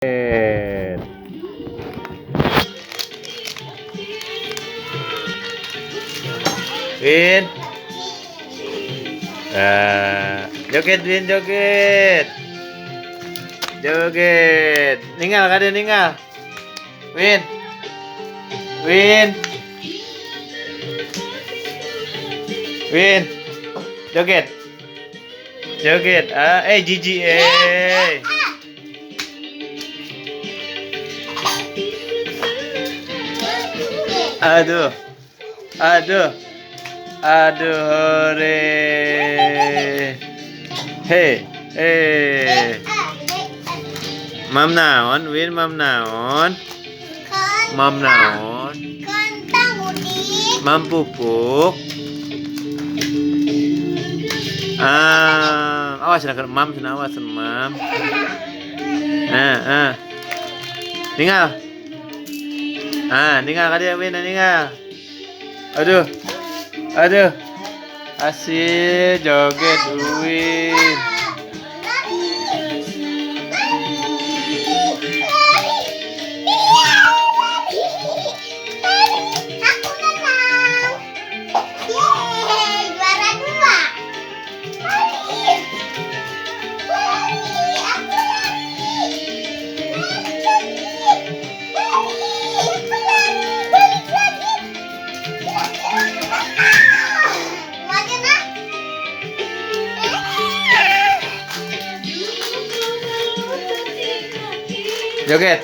Win. Joget Win, joget. Joget. Ningal kada ningal. Win. Win. Win. Joget. Joget. Ah, Gigi eh. Aduh. Aduh. Aduh, hore. Hei, eh. Mam naon, Win, mam naon? Mam naon? Kentang udik. Mam pupuk. Ah, awas nak mam, sana awas mam. Ah, ah. Ningal. Ah, ningal ka dia, Win, ningal. Aduh. Aduh. Asik joget Win. Lari, lari, iya, lari, lari. Aku menang. Yeay, juara 2. Lari, lari, aku lari. Lari lagi. Lari, aku lari. Balik lagi. Maju nah. Joget.